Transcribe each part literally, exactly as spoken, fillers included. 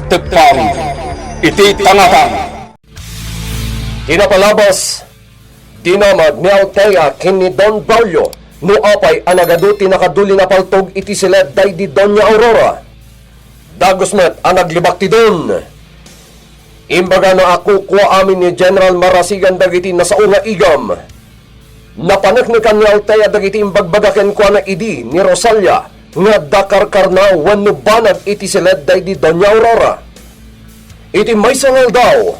Teppang iti tangatang. Ti napalabas, dinamag ni Althea ken ni Don Braulio no apay a nagadu ti nakadulin a paltog iti siled daydi Doña Aurora. Dagus met a naglibak ti Don. Imbagana a kukua amin ni General Marasigan dagiti nasao nga igam. Napaneknekan ni Althea dagiti imbagbaga kenkuana idi ni Rosalia nga adda karkarna wenno banag iti siled daydi Doña Aurora. Iti maysa nga aldaw,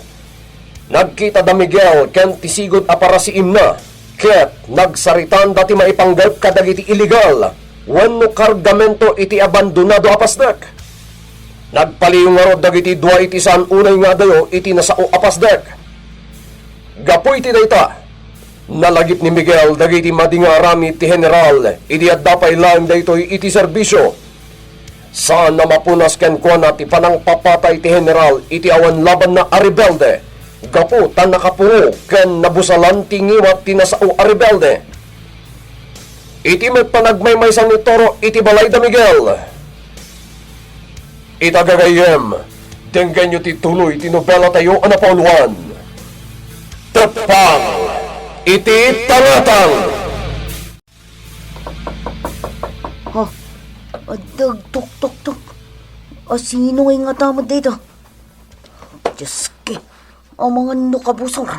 nagkita da Miguel ken ti sigud a parasiimna ket nagsaritanda ti maipanggep kadagiti illegal wenno kargamento iti abandonado a pasdek. Nagpaliw ngarud dagiti dua iti saan unay nga adayo iti nasao a pasdek. Gapu iti dayta, nalagip ni Miguel dagiti madi nga aramid ti General idi adda pay laeng daytoy iti serbisio. Saan a mapunas kenkuana ti panangpapatay ti General iti awan labanna a rebelde, gapu ta nakapungo ken nabusalan ti ngiwat ti nasao a rebelde. Iti met panagmaymaysa ni Toro iti balay da Miguel. Ita gagayyem, denggenyo ti tuloy ti nobelatayo a napauluan, Teppang iti Tangatang. Ha? Adda agtuktuktok. Asino ngay ngata met dayta? Dioski, amangan no kabusor.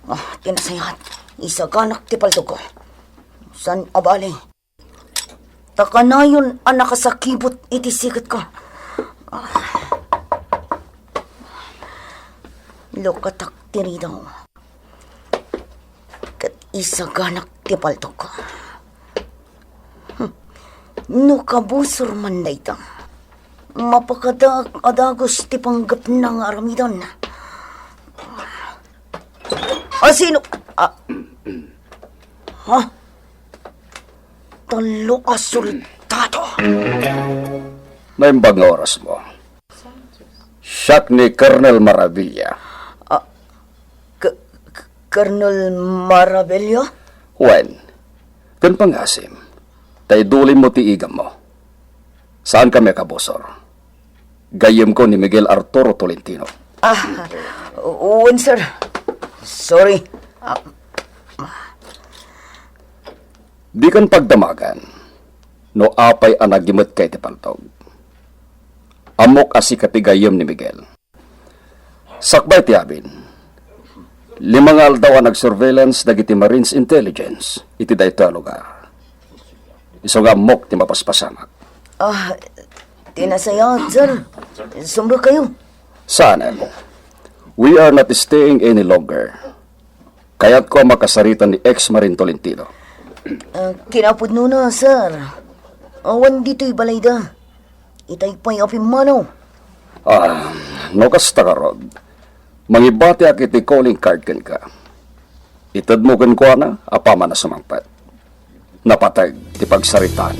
Ah, ti nasayaat, isaganak ti paltogko. Saan a bale, ta kanayon a nakasakibut iti siketko. Ah. Lukatak ti ridaw. Ket isaganak ti paltogko. Hmm. No kabusor man dayta, mapakadaak a dagus ti panggepna nga aramiden. Asino? Ah. Ha? Tallo a soldado. Naimbag nga orasmo. Siak ni Colonel Maravilla. Ah, K-, K-, Colonel Maravilla? Wen, ken pangasim, ta idulimmo ti igammo. Saankami a kabusor. Gayyemko ni Miguel Arturo Tolentino. Ah, wen, sir. Sorry. Ah. Dikan pagdamagan no apay a nagimetka iti paltog. Ammok a sika ti gayyem ni Miguel. Sakbay ti amin, lima nga aldaw a nagsurveillance dagiti Marines Intelligence iti daytoy a lugar. Isu nga ammok ti mapaspasamak. Ah, ti nasayaat, sir. Sumrek kayo. Saanen. We are not staying any longer. Kayatko a makasarita ni ex-Marine Tolentino. Ah, kinapudnona, sir. Awan ditoy balayda. Itay pay a pimmanaw. Ah, no kasta ngarud, mangibatiak iti calling card kenka. Itedmo kenkuana apaman a sumangpet. Napateg ti pagsaritaan.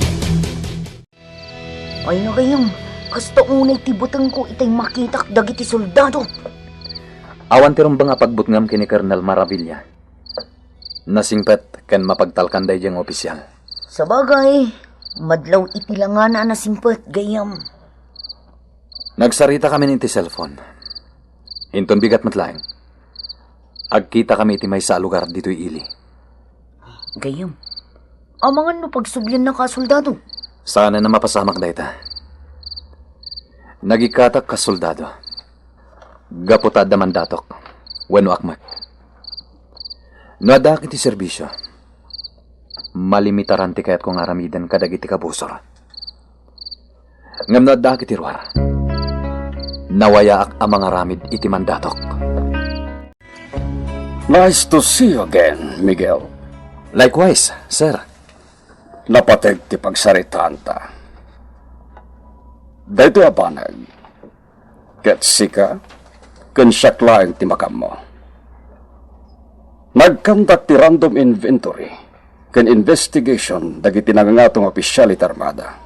Ay, nagayam, kasta unay ti butengko itay makitak dagiti soldado. Awan ti rumbeng a pagbutngam ken ni Colonel Maravilla. Nasingpet ken mapagtalkan daydiay nga opisial. Sabagay, madlaw iti langana a nasingpet, gayyem. Nagsarita kami iti cellphone. Inton bigat met laeng, agkita kami iti maysa a lugar ditoy ili. Gayyem, amangan no pagsubliannak a soldado. Saanen a mapasamak dayta. Nagikkatak kas soldado. Gapu ta adda mandatok wenno akmek. No addaak iti serbisio, malimitaran ti kayatko nga aramiden kadagiti kabusor. Ngem no addaak iti ruar, nawayaak a mangaramid iti mandatok. Nice to see you again, Miguel. Likewise, sir. Napateg ti pagsaritaanta. Daytoy a banag, ket sika ken siak laeng ti makammo. Nagkandak ti random inventory ken investigation dagiti nangangato nga opisyal iti armada.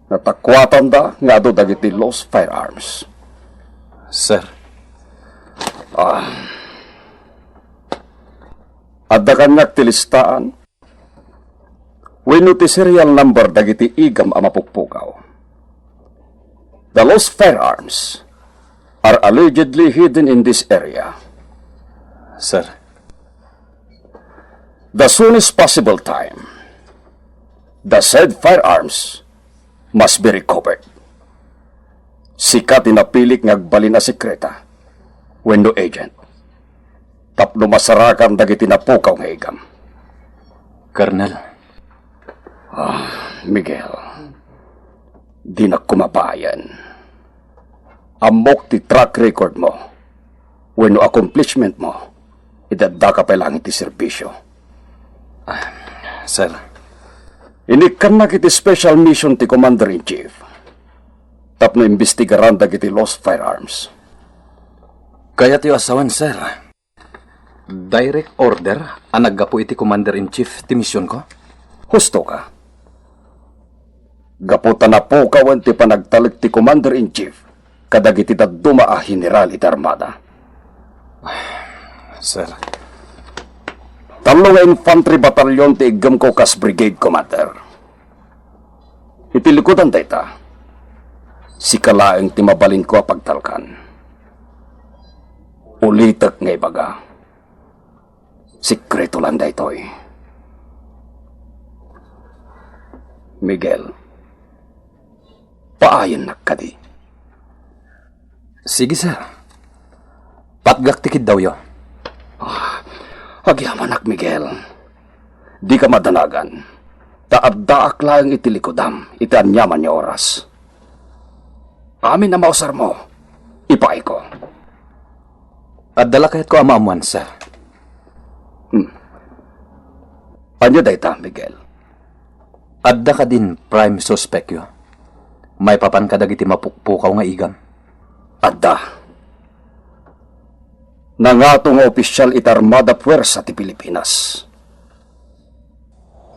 Natakuatanda nga adu dagiti lost firearms. Sir. Ah. Adda kaniak ti listaan wenno ti serial number dagiti igam a mapukpukaw. The lost firearms are allegedly hidden in this area. Sir. The soonest possible time, the said firearms must be recovered. Sika ti napilik nga agbalin a sekreta wenno agent tapno masarakan dagiti napukaw nga igam. Colonel. Ah, Miguel, dinak kumabayan. Ammok ti track record mo wenno accomplishment mo, iti addaka pay laeng iti serbisyo. Ah, sir. Inikkannak iti special mission ti Commander-in-Chief tapno imbestigaran dagiti lost firearms. Kayatyo a sawen, sir. Direct order a naggapu iti Commander-in-Chief ti misionko? Husto ka. Gapu ta napukawen ti panagtalek ti Commander-in-Chief kadagiti dadduma a general iti armada. Sir. Tallo nga infantry battalion ti iggemko kas brigade commander. Iti likudan dayta, sika laeng ti mabalinko a pagtalkan. Ulitek nga ibaga, sekreto lang daytoy. Miguel, paayennak kadi. Sige, sir. Patgak ti kiddawyo. Ah, agyamanak, Miguel. Dika madanagan, ta addaak laeng iti likudam iti aniaman nga oras. Amin a mausarmo, ipaayko. Adda la kayatko a maammuan, sir. Hmm. Ania dayta, Miguel? Adda kadin prime suspectyo maipapan kadagiti mapukpukaw nga igam? Adda. Nangato nga opisial iti Armada Puersa ti Pilipinas.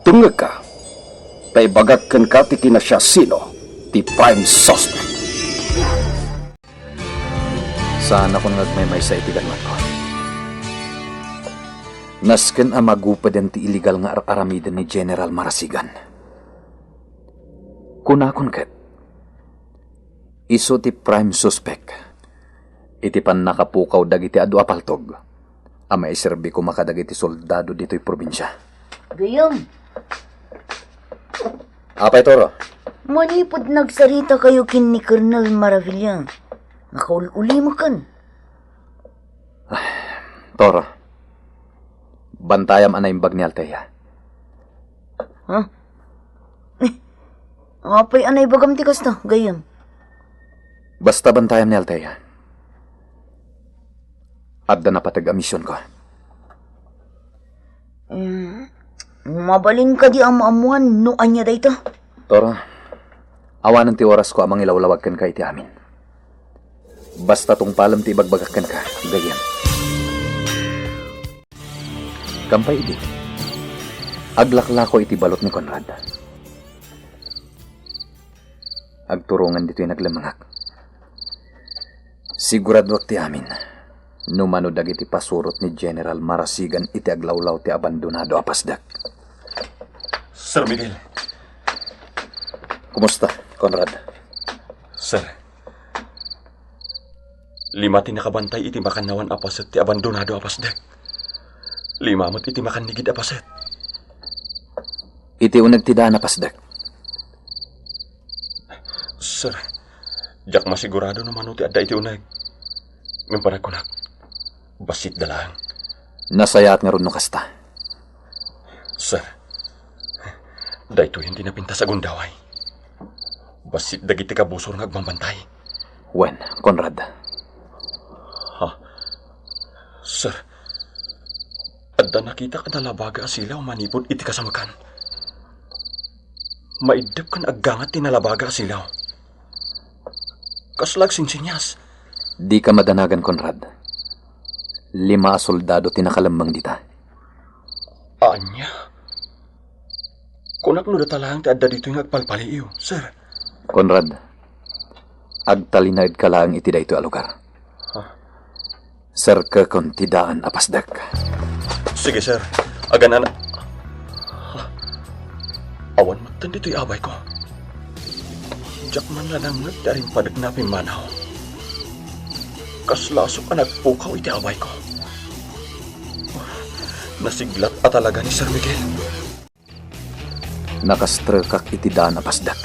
Tumngegka, ta ibagak kenka ti kinasiasino ti prime suspect. Saanakon nga agmaymaysa iti ganmatko. Nasken a magupeden ti illegal nga ar-aramiden ni General Marasigan. Kunakon ket, isu ti prime suspect iti pannakapukaw dagiti adu a paltog a maiserbi koma kadagiti soldado ditoy probinsia. Gayam. Apay, Toro? Manipud nagsaritakayo ken ni Colonel Maravilla, nakaul-ulimeken. Toro, bantayam a naimbag ni Althea. Ha? Eh, apay a naibagam ti kasta, gayyem? Basta bantayam ni Althea. Adda napateg a misionko. Mm, mabalin kadi a maammuan no ania dayta? Toro, awanen ti orasko a mangilawlawag kenka iti amin. Basta tungpalem ti ibagbagak kenka, gayyem. Kampay idi, aglaklako iti balot ni Conrad. Agturongan ditoy naglemmengak. Siguraduak ti amin no mano dagiti pasurot ni General Marasigan iti aglawlaw ti abandonado a pasdek. Sir Miguel. Kumusta, Conrad? Sir, lima ti nakabantay iti makannawan a paset ti abandonado a pasdek. Lima met iti makannigid a paset. Iti uneg ti daan a pasdek. Sir, diak masigurado no mano ti adda iti uneg. Ngem panagkunak, bassitda laeng. Nasayaat ngarud no kasta. Sir, daytoyen ti napintas a gundaway. Bassit dagiti kabusor nga agbambantay. Wen, Conrad. Ha? Sir, adda nakitak a nalabaga a silaw manipud iti kasamekan. Maiddep ken aggangat ti nalabaga a silaw. Kasla agsinsinias. Dika madanagan, Conrad. Lima a soldado ti nakalemmeng dita. Ania? Kunak no data laeng ti adda ditoy nga agpalpaliiw, sir. Conrad, agtalinaedka laeng iti daytoy a lugar. Ha? Serkekon ti daan a pasdek. Sige, sir. Agan-ana. Ha? Awan metten ditoy abayko. Diak man nadangngeg ti arimpadekna a pimmanaw. Kasla asuk a nagpukaw iti awayko. Nasiglat a talaga ni Sir Miguel. Nakastrekak iti daan a pasdek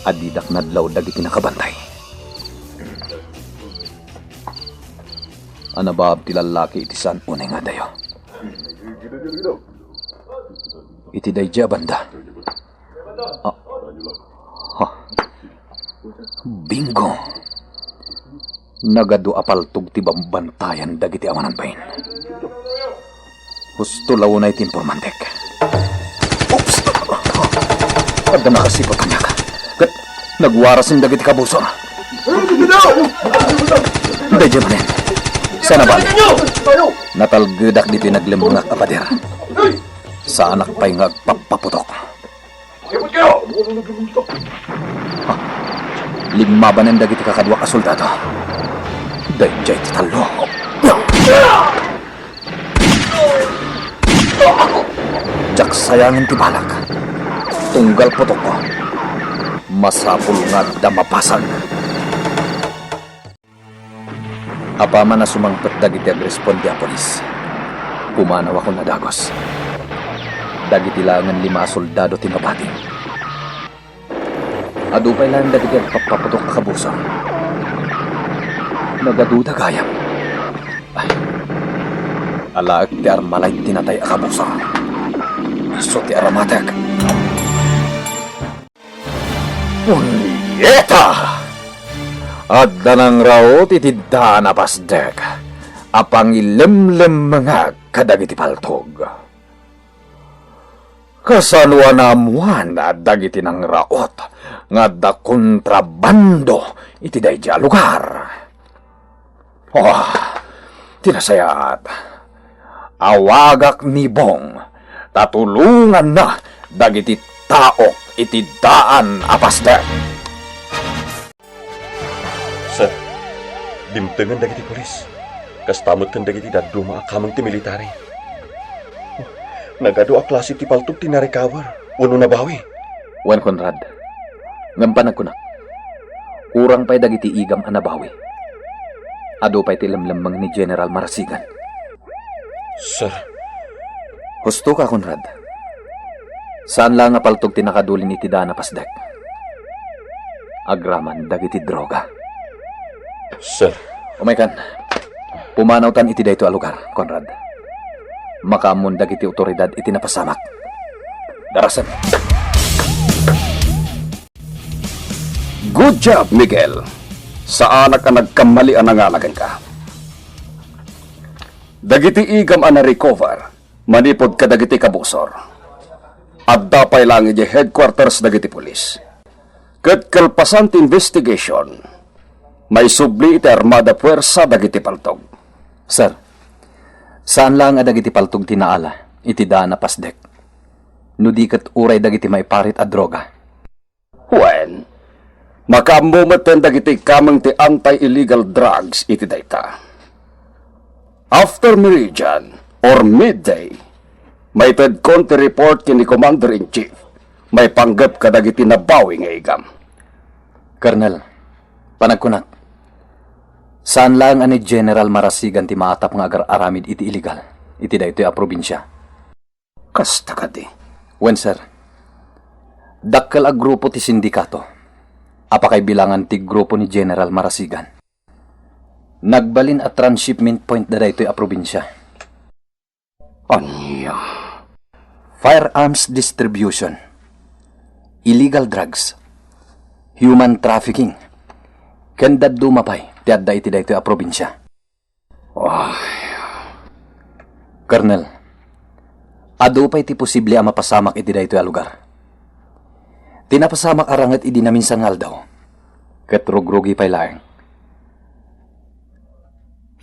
a didak nadlaw dagiti nakabantay. Anabaab ti lallaki iti saan unay nga adayo. Iti daydiay a banda. Ah. Ha. Bingo. Nagadu a paltog ti bambantayan dagiti awanan bain. Husto la unay ti informantek. Oops! Adda nakasiput kaniak. Ket nagwarasen dagiti kabusor. Daydiay manen. Saan a bale. Natalgedak ditoy naglemmengak a pader. Saanak pay nga agpappaputok. Ha? Limmabanen dagiti kakaduak a soldado. Daydiay ti tallo. Diak sayangen ti balak. Tunggal putokko. Masapul nga adda mabasag. Apaman a sumangpet dagiti agresponde a pulis, pumanawakon a dagus. Dagiti laengen lima a soldado ti nabati. Adu pay laeng dagiti agpappaputok a kabusor. Nagaduda gayam. Ay, alaek ti armalay ti natay a kabusor. Isu ti aramatek. Punyeta! Adda nangraot iti daan a pasdek a pangilemlemmengak kadagiti paltog. Kasano a naammoan dagiti nangraot nga adda kontrabando iti daydiay a lugar? Oh, ti nasayaat. Awagak ni Bong, ta tulonganna dagiti taok iti daan a pasdek. Sir, dimtengen dagiti pulis. Kasta met ken dagiti dadduma a kameng ti military. Nagadu a klase ti paltog ti na-recover wenno nabawi. Wen, Conrad. Ngem panagkunak, kurang pay dagiti igam a nabawi. Adu pay ti lemlemmeng ni General Marasigan. Sir. Husto ka, Conrad. Saan la nga paltog ti nakadulin iti daan a pasdek. Agraman dagiti droga. Sir. Umaykan. Pumanawtan iti daytoy a lugar, Conrad. Makaammon dagiti otoridad iti napasamak. Darasen. Good job, Miguel. Saanak a nagkammali a nangala kenka. Dagiti igam a na-recover manipud kadagiti kabusor, adda pay laeng idiay headquarters dagiti pulis. Ket kalpasan ti investigation, maisubli iti armada puersa dagiti paltog. Sir, saan laeng a dagiti paltog ti naala iti daan a pasdek, no di ket uray dagiti maiparit a droga. Wen, makaammo metten dagiti kameng ti anti-illegal drugs iti dayta. After meridian or midday, maitedkon ti report ken ni Commander-in-Chief maipanggep kadagiti nabawi nga igam. Colonel, panagkunak, saan laeng a ni General Marasigan ti maatap nga agar-aramid iti illegal iti daytoy a probinsia. Kasta kadi? Wen, sir. Dakkel a grupo ti sindikato a pakaibilangan ti grupo ni General Marasigan. Nagbalin a transshipment point da daytoy a probinsia. Ania? Firearms distribution, illegal drugs, human trafficking, ken dadduma pay ti adda iti daytoy a probinsia. Ay. Colonel, adu pay ti posible a mapasamak iti daytoy a lugar. Ti napasamak a ranget idi naminsan nga aldaw, ket rugrugi pay laeng.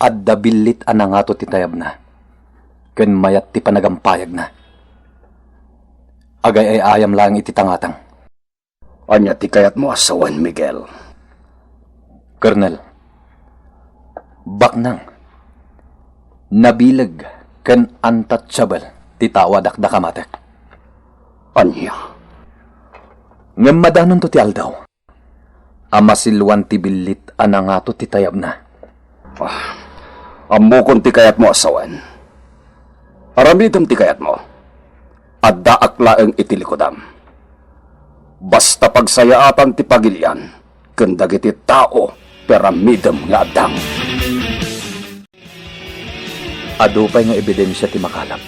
Adda billit a nangato ti tayabna, ken mayat ti panagampayagna. Agay-ay-ayam laeng iti tangatang. Ania ti kayatmo a sawen, Miguel? Colonel, baknang, nabileg ken untouchable ti tao a dakdakamatek. Ania? Ngem madanonto ti aldaw, a masiluan ti billit a nangato ti tayabna. Ah, ammokon ti kayatmo a sawen. Aramidem ti kayatmo. Addaak laeng iti likudam. Basta pagsayaatan ti pagilian ken dagiti tao ti aramidem nga addang. Adu pay nga ebidensia ti makalap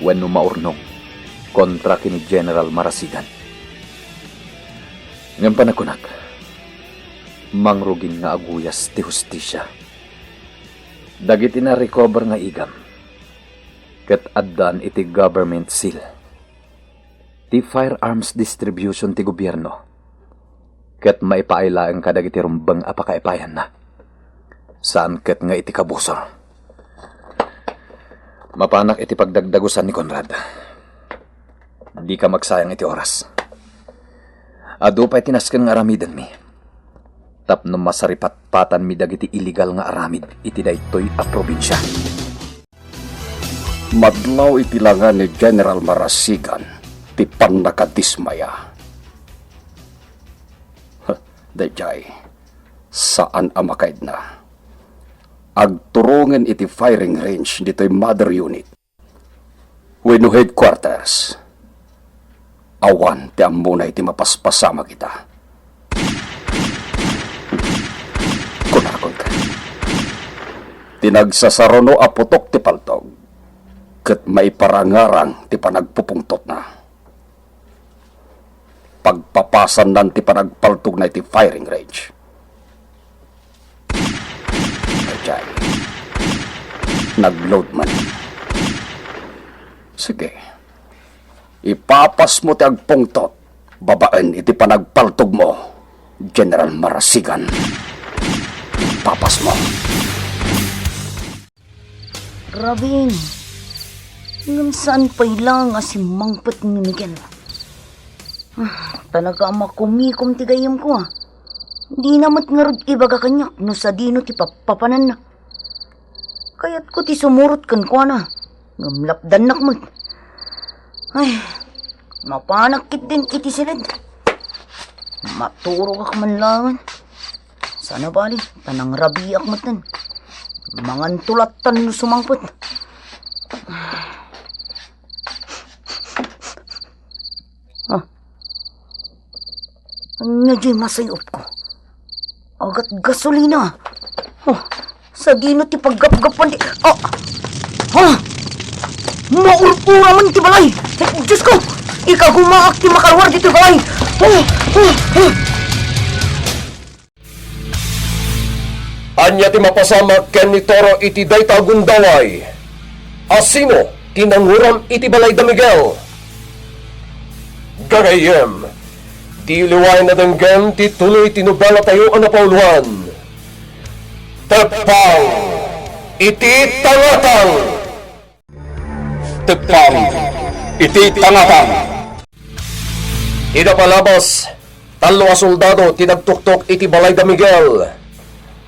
wenno maurnong kontra ken ni General Marasigan. Ngem panagkunak, mangrugin nga aguyas ti hustisia. Dagiti na-recover nga igam ket addan iti government seal ti firearms distribution ti gobierno, ket maipaay laeng kadagiti rumbeng a pakaipayanna. Saan ket nga iti kabusor. Mapanak iti pagdagdagusan ni Conrad. Dika magsayang iti oras. Adu pay ti nasken nga aramidenmi tapno masaripatpatanmi dagiti illegal nga aramid iti daytoy a probinsia. Madlaw iti langa ni General Marasigan ti pannakadismaya. Huh, daydiay, saan a makaidna. Agturongen iti firing range ditoy mother unit wenno headquarters. Awan ti ammona iti mapaspasamak ita. Kunakon ket, ti nagsasaruno a putok ti paltog ket maiparangarang ti panagpupungtotna. Pagpapasannan ti panagpaltogna iti firing range. Ajay. Nagload man. Sige. Ipapasmo ti agpungtot babaen iti panagpaltogmo, General Marasigan. Ipapasmo. Rabin, ngem saan pay la nga simmangpet ni Miguel. Ah, talaga a makumikom ti gayyemko, ah. Dina met ngarud ibaga kaniak no sadino ti pappapananna. Kayatko ti sumurot kenkuana, ngem lapdannak met. Ay, mapanak ketdin iti siled. Maturogak man laeng. Saan a bali, ta nangrabiak metten. Mangan tulatan no sumangpet. Ah. Ania diay masay-opko? Agat gasolina. Oh, sadino ti paggapgapan di, ah! Ah! Maurpura man ti balay! Diyos ko! Ikagumaak ti makaluar ditoy balay! Oh! Oh! Oh! Ania ti mapasamak ken ni Toro iti dayta a gundaway? Asino ti nanguram iti balay da Miguel? Gagayyem, diyo liwayen a denggen ti tuloy ti nobelatayo a napauluan, Teppang iti Tangatang! Teppang iti Tangatang! Ida palabas, tallo a soldado ti nagtuktok iti balay da Miguel.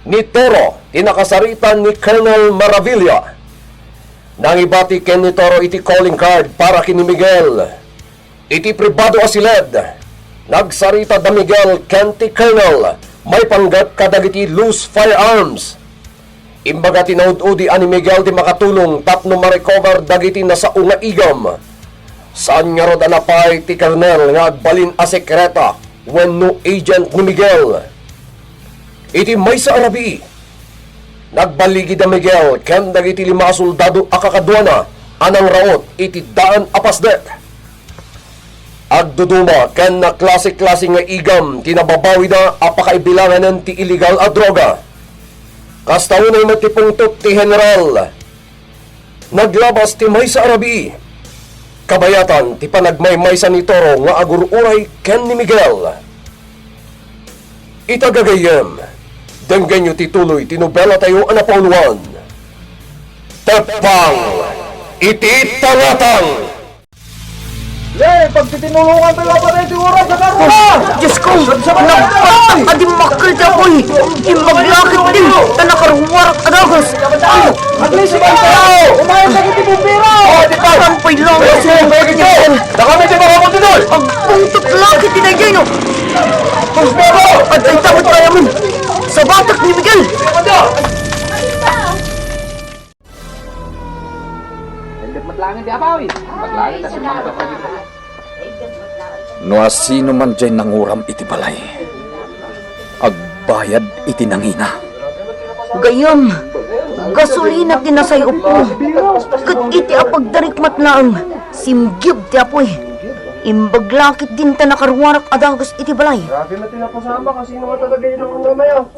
Ni Toro ti nakasarita ni Colonel Maravilla. Nangibati ken ni Toro iti calling card para ken ni Miguel. Iti pribado a siled, nagsarita da Miguel ken ti Colonel maipanggep kadagiti loose firearms. Imbaga ti naud-udi a ni Miguel ti makatulong tapno ma-recover dagiti nasao nga igam. Saan ngarud a napay ti Colonel nga agbalin a sekreta wenno agent ni Miguel. Iti maysa a rabii, nagballigi da Miguel ken dagiti lima a soldado a kakaduana a nangraot iti daan a pasdek. Agduduma ken naklase-klase nga igam ti nababawida a pakaibilanganen ti illegal a droga. Kasta unay met ti pungtot ti General. Naglabas ti maysa a rabii. Kabayatan ti panagmaymaysa ni Toro nga agur-uray ken ni Miguel. Ita gagayyem, denggenyo ti tuloy ti nobelatayo a napauluan, Teppang iti Tangatang! Yay! Pagtitinulungan tayo pa tayo siguro sa karwa! Diyos ko! Nagpatak a dimmakkel ti apoy! Imbag lakit din! Ta nakaruwarak a dagas! At least, ibang tao! Umayos na kita bumbira! Oh, di ba? Ampay lang! Ay, sino ba yung ito? Nakami di ba ako dito? Agbungtot la ket ti daydiay, no? Adda ita met gayam. Sabatek ni Miguel. No asino man diay nanguram iti balay, agbayad iti nangina. Gayam, gasolina ti nasay-opko, ket iti apagdarik met laeng, simgib ti apuy. Imbag la ket dinta nakaruarak a dagus iti balay.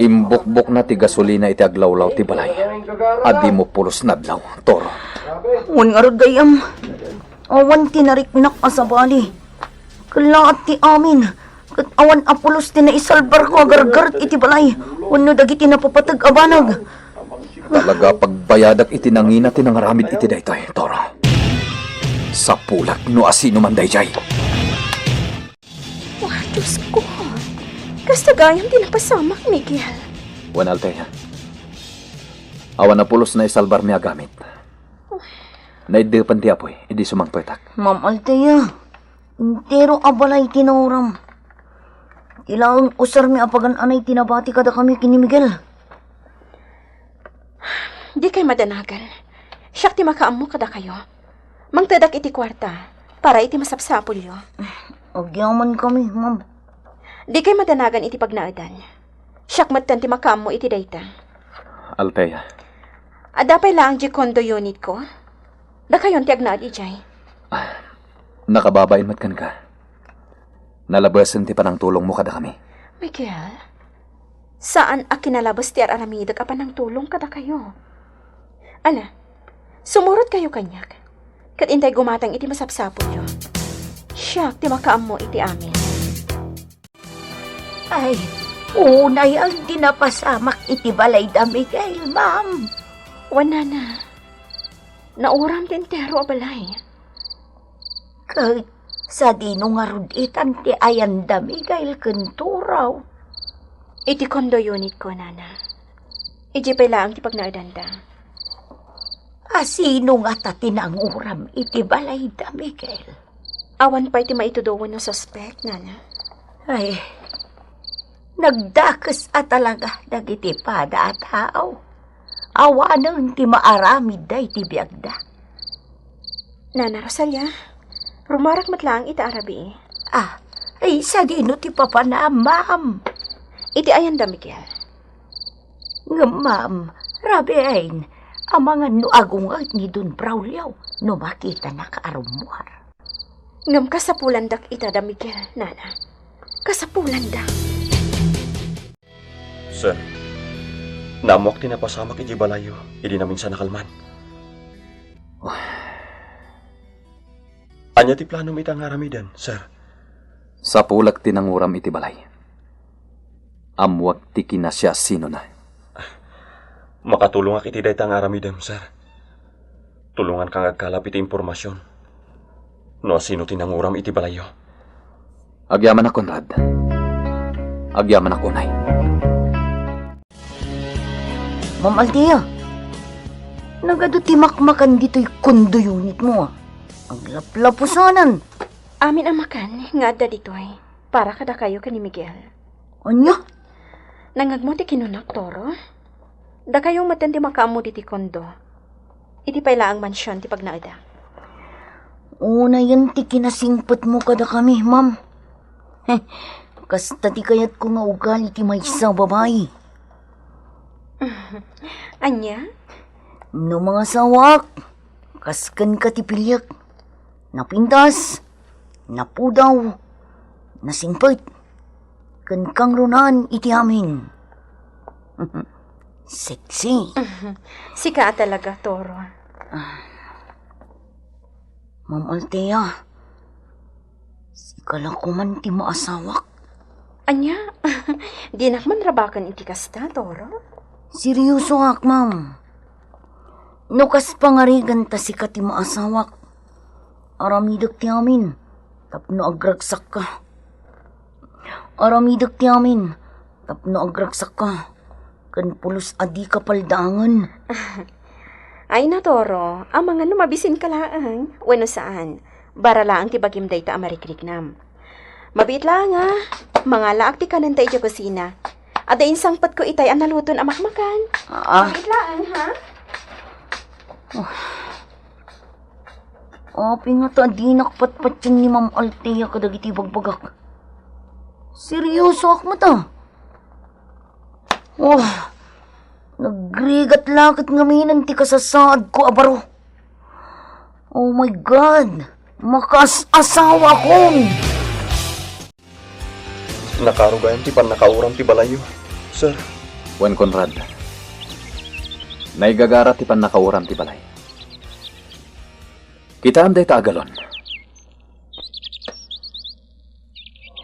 Imbukbokna ti gasolina iti aglawlaw ti balay a dimo pulos nadlaw, Toro. Wen ngarud gayam, awan ti nariknak a sabali. Kellaat ti amin, ket awan a pulos ti naisalbarko a gargaret iti balay wenno dagiti napapateg a banag. Talaga pagbayadak iti nangina ti nangaramid iti daytoy, Toro. Sapulek no asino man daydiay. Wa, Diosko. Kasta gayam ti napasamak, Miguel. Wen, Althea. Awan a pulos naisalbarmi a gamit. Naiddepen ti apuy idi sumangpetak. Ma'am Althea, entero a balay ti nauram. Ti laeng usarmi a pagan-anay ti nabati kadakami ken ni Miguel. Dikay madanagan. Siak ti makaammo kadakayo. Mangtedak iti kuarta para iti masapsapulyo. Agyamankami, ma'am. Dikay madanagan iti pagnaedan. Siak metten ti makaammo iti dayta. Althea. Adda pay laeng diay condo unitko? Dakayon ti agnaed idiay. Nakababain met kenka. Nalabesen ti panangtulongmo kadakami. Miguel, saan a kinalabes ti ar-aramidek a panangtulong kadakayo. Ala, sumurotkayo kaniak, ket intay gumatang iti masapsapulyo. Siak ti makaammo iti amin. Ay, unayen ti napasamak iti balayda, Miguel, ma'am. Wen, nana, nauram ti entero a balay. Ket sadino ngarud itan ti ayanda, Miguel ken Toro? Iti condo unitko, nana. Idiay pay laeng ti pagnaedanda. Asino ngata ti nanguram iti balayda, Miguel? Awan pay ti maitudo wenno suspek, nana. Ay, nagdakes a talaga dagiti pada a tao. Awanen ti maaramidda iti biagda. Nana Rosalia, rumarak met laeng ita a rabii. Ah, ay, sadino ti papanam, ma'am? Iti ayanda, Miguel. Ngem, ma'am, rabiin, amangan no agunget ni Don Braulio no makitanak a rummuar. Ngem kasapulandak ita da Miguel, nana. Kasapulandak. Sir, naammoak ti napasamak iti balayyo idi naminsan a kalman. Ania ti planom ita nga aramiden, sir? Sapulek ti nanguram iti balay. Ammoak ti kinasiasinona. Makatulongak iti dayta nga aramidem, sir. Tulonganka nga agkalap iti impormasion no asino ti nanguram iti balayyo. Agyamanak, Conrad. Agyamanak unay. Ma'am Althea, nagadu ti makmakan ditoy condo unitmo, a. Aglaplapusanan. Amin a makan nga adda ditoy para kadakayo ken ni Miguel. Ania? Nangngegmo ti kinunak, Toro? Dakayo metten ti makaammo ditoy condo. Iti pay laeng mansion ti pagnaeda. Unayen ti kinasingpetmo kadakami, ma'am. Heh, kasta ti kayatko nga ugali ti maysa a babai. Ania? No mangasawaak, kas kenka ti piliek. Napintas, napudaw, nasingpet, ken kangrunaan iti amin. Sexy. Sika a talaga, Toro. Ma'am Althea, sika la koman ti maasawak. Ania? Dinak man rabaken iti kasta, Toro? Seryosoak, ma'am. No kas pangarigan ta sika ti maasawak, aramidek ti amin tapno agragsakka. Aramidek ti amin tapno agragsakka ken pulos a dika paldaangen. Ay, Toro, amangan no mabisinka laeng wenno saan. Bara laeng ti bagim dayta a marikriknam. Mabiit laeng a, mangalaak ti kanenta idiay kusina. Adda insangpetko itay a naluton a makmakan. Ah. Mabiit laeng, ha? Apay ngata a dinak patpatien ni Ma'am Althea kadagiti ibagbagak? Seryosoak met a. Oh, nagrigat la ket ngamin ti kasasaadko a baro. Oh my God! Makaas-asawakon! Nakarugayam ti pannakauram ti balayyo, sir. Wen, Conrad, naigagara ti pannakauram ti balay. Kitaem dayta a galon.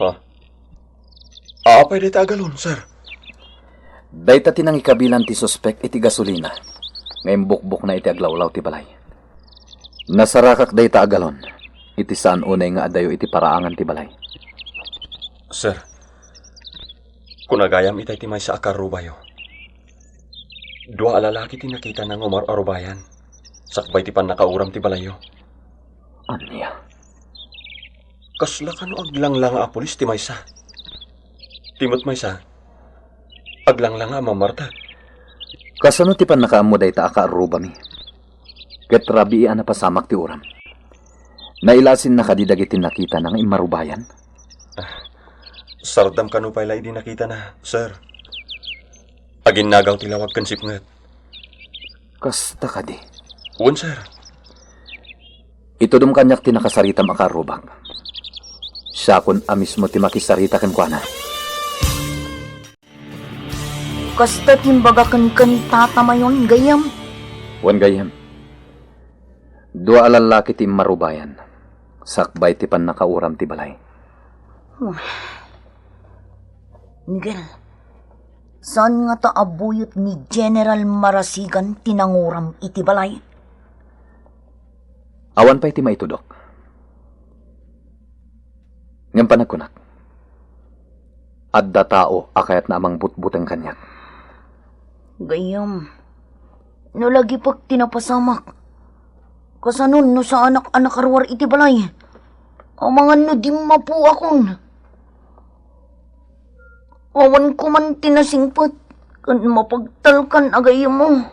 Ha? Apay dayta a galon, sir? Dayta ti nangikabilan ti suspek iti gasolina nga imbukbokna iti aglawlaw ti balay. Nasarakak dayta a galon iti saan unay nga adayo iti paraangan ti balay. Sir, kunagayam itay ti maysa a karrubayo. Dua a lalaki ti nakitana nga umar-arubayan sakbay ti pannakauram ti balayyo. Ania? Kasla kano aglanglanga a pulis ti maysa. Ti met maysa, aglanglanga a mammartek. Kasano ti pannakaammo dayta a kaarrubami? Ket rabii a napasamak ti uram. Nailasinnaka kadi dagiti nakitana nga immarubayan? Ah, sardam kano pay la idi nakitana, sir. Aginnagaw ti lawag ken sipnget. Kasta kadi? Wen, sir. Itudom kaniak ti nakasaritam a kaarrubak. Siakon a mismo ti makisarita kenkuana. Kasta ti imbaga kenken tatamayon, gayyem? Wen, gayyem. Dua a lallaki ti immarubayan, sakbay ti pannakauram ti balay. Miguel, saan ngata a buyot ni General Marasigan ti nanguram iti balay? Awan pay ti maitudok. Ngem panagkunak, adda tao a kayatna a mangbutbuteng kaniak. Gayyem, no lagipek ti napasamak, kasanon no saanak a nakaruar iti balay? Amangan no dimmapuakon. Awan ko man ti nasingpet ken mapagtalkan a gayyemmo.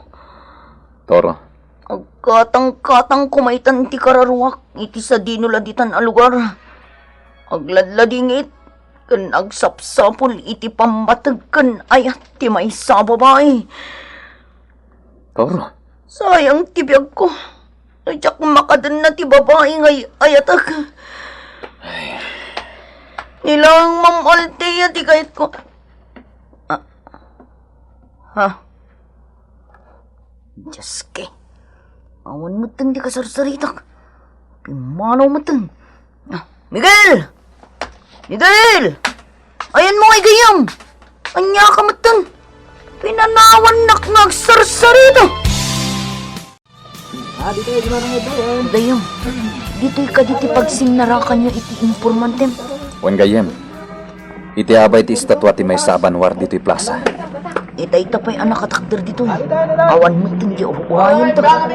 Toro. Agkatangkatang ko maitan ti kararuak iti sadino la ditan a lugar. Agladladingit ken agsapsapul iti pammateg ken ayat ti maysa a babai. Toro. Sayang ti biagko. Diak makadenna ti babai nga ay-ayatek. Ay. Ni laeng Ma'am Althea ti kayatko. Ah. Ha? Dios ke. Awan metten ti kasarsaritak. Pimmanaw metten. Ah, Miguel! Miguel! Ayanmo nga igayam! Ania ka metten? Pinanawannak nga agsarsarita! Gayam, ditoy kadi ti pagsinnarakanyo iti informantem? Wen, gayyem. Iti abay ti estatua ti maysa a banwar ditoy plasa. Itay ta pay a nakatakder ditoy. Awan metten ti ur-urayen ta.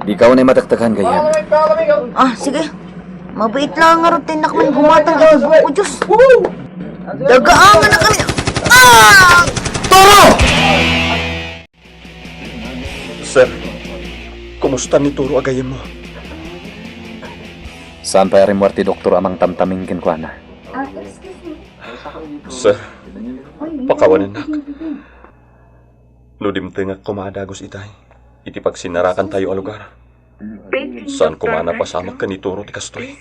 Dika unay matektekan, gayyem. Ah, sige. Mabiit la ngarud ti innak man gumatang iti buko juice. Dagaangan na kami. Ah! Toro! Sir, kumusta ni Toro a gayyemmo? Saan pay a rimmuar ti doktor a mangtamtaming kenkuana? Sir, pakawanennak. No dimtengak koma a dagus itay, iti pagsinnarakantayo a lugar. Saan koma a napasamak ken ni Toro ti kastoy?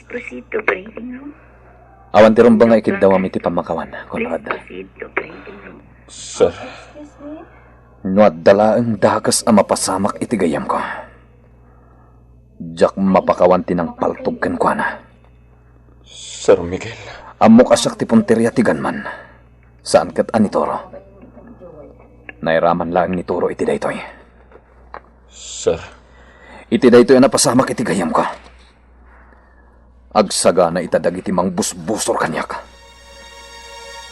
Awan ti rumbeng nga ikiddawam iti pammakawan, Conrad. Sir. No adda laeng dakes a mapasamak iti gayyemko, diak mapakawan ti nangpaltog kenkuana. Sir Miguel. Ammok a siak ti punteria ti gunman. Saan ket a ni Toro. Nairaman laeng ni Toro iti daytoy. Sir. Iti daytoy a napasamak iti gayyemko, agsagana ita dagiti mangbusbusor kaniak.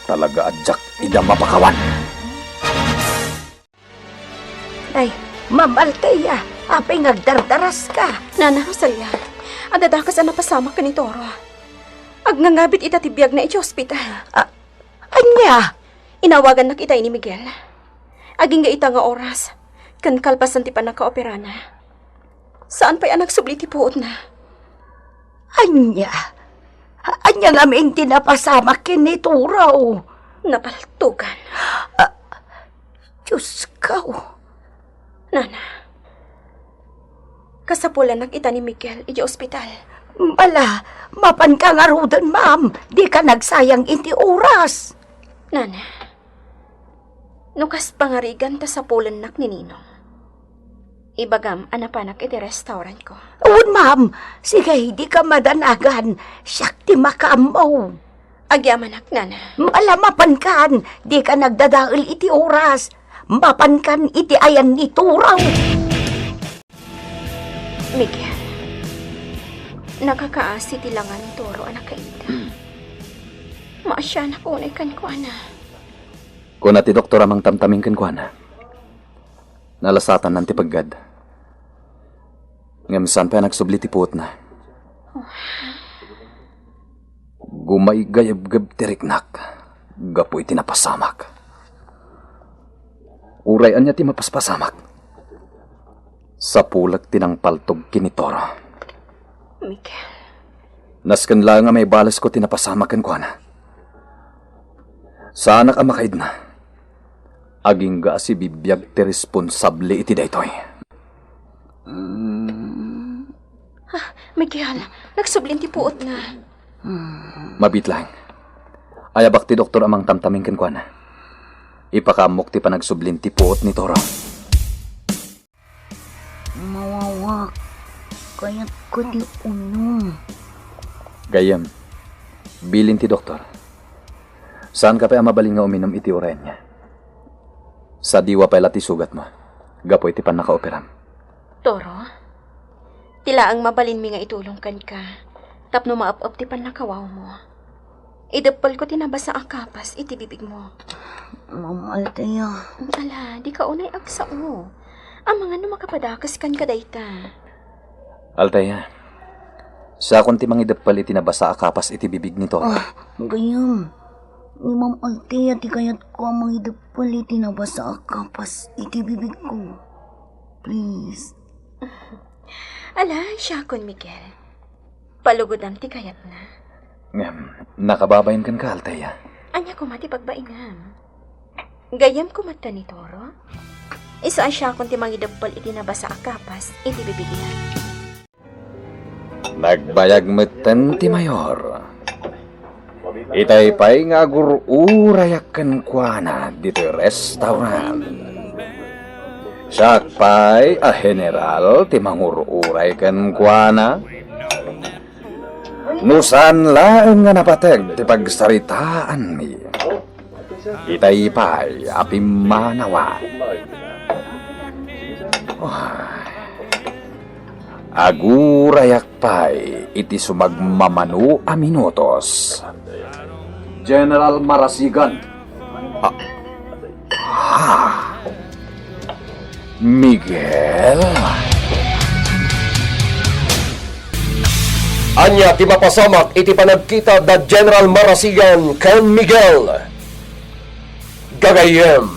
Talaga a diak ida mapakawan. Ay, Ma'am Althea, apay nga agdardaraska? Nana Rosalia, Adda dakes a napasamak ken ni Toro. Agnangabit ita ti biagna iti ospital. A-, ania? Inawagannak itay ni Miguel. Agingga ita nga oras, ken kalpasan ti pannakaoperana. Saan pay a nagsubli ti puotna. Ania? Ania ngamin ti napasamak ken ni Toro? Napaltogan. Ah, Diyos ko. Nana, kasapulannak ita ni Miguel idiay ospital. Bala, mapanka ngaruden, ma'am. Dika nagsayang iti oras. Nana, no kas pangarigan ta sapulennak ni Ninong, ibagam a napanak iti restaurantko. Wen, ma'am. Sige, dika madanagan. Siak ti makaammo. Agyamanak, Nana. Ala, mapankan. Dika nagdadael iti oras. Mapankan iti ayan ni Toro. Miguel, nakakaasi ti langa ni Toro a nakaida. Maasianak unay kenkuana. Kuna ti doktor a mangtamtaming kenkuana. Nalasatannan ti peggad. Ngem saan pay a nagsubli ti puotna. Gumaygayebgeb ti riknak gapu iti napasamak. Uray ania ti mapaspasamak, sapulek ti nangpaltog ken ni Toro. Miguel. Nasken laeng a maibalesko ti napasamak kenkuana. Saanak a makaidna. Agingga a sibibiag ti responsable iti daytoy. Mm. Ah, Miguel, nagsublin ti puotna. Mabiit laeng. Ayabak ti doktor a mangtamtaming kenkuana. Ipakaammok ti panagsublin ti puot ni Toro. Mawawak. Kayatko ti unom. Gayyem, bilin ti doktor. Saanka pay a mabalin nga uminum iti uray ania. Sadiwa pay la ti sugatmo gapu iti pannakaoperam. Toro, ti laeng mabalinmi nga itulong kenka tapno maep-ep ti pannakawawmo. Ideppelko ti nabasa a kapas iti bibigmo. Ma'am Althea. Ala, dika unay agsao. Amangan no makapadakeskan kadayta. Althea, siakon ti mangideppel iti nabasa a kapas iti bibig ni Toro. Ah, gayyem. Ni Ma'am Althea ti kayatko a mangideppel iti nabasa a kapas iti bibigko. Please. Ala, siakon, Miguel. Palugodam ti kayatna. Ngem, nakababain kenka, Althea. Ania koma ti pagbainam? Gayyemko met ta ni Toro? Isu a siakon ti mangideppel iti nabasa a kapas iti bibigna. Nagbayag metten ti mayor. Itay pay nga agur-urayak kenkuana ditoy restaurant. Siak pay a general ti mangur-uray kenkuana. No saan laeng nga napateg ti pagsaritaanmi, itay pay a pimmanawan. Ay. Agurayak pay iti sumagmamano a minutos. General Marasigan. Ah. Ah. Miguel? Ania ti mapasamak iti panagkita da General Marasigan ken Miguel? Gagayyem,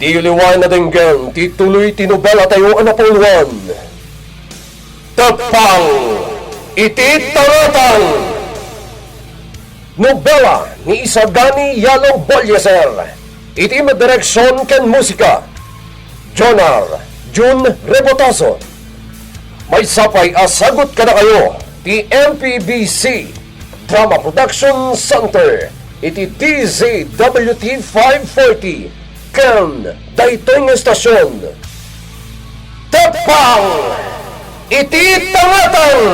diyo liwaen a denggen ti tuloy ti nobelatayo a napauluan, Teppang iti Tangatang. Nobela ni Isagani Yalo Ballieser. Iti direksion ken musika, Jonar Jun Rebotazo. Maysa pay a sagut kadakayo ti M P B C Drama Production Center iti D Z W T five forty ken daytoy nga estasion. Teppang iti Tangatang!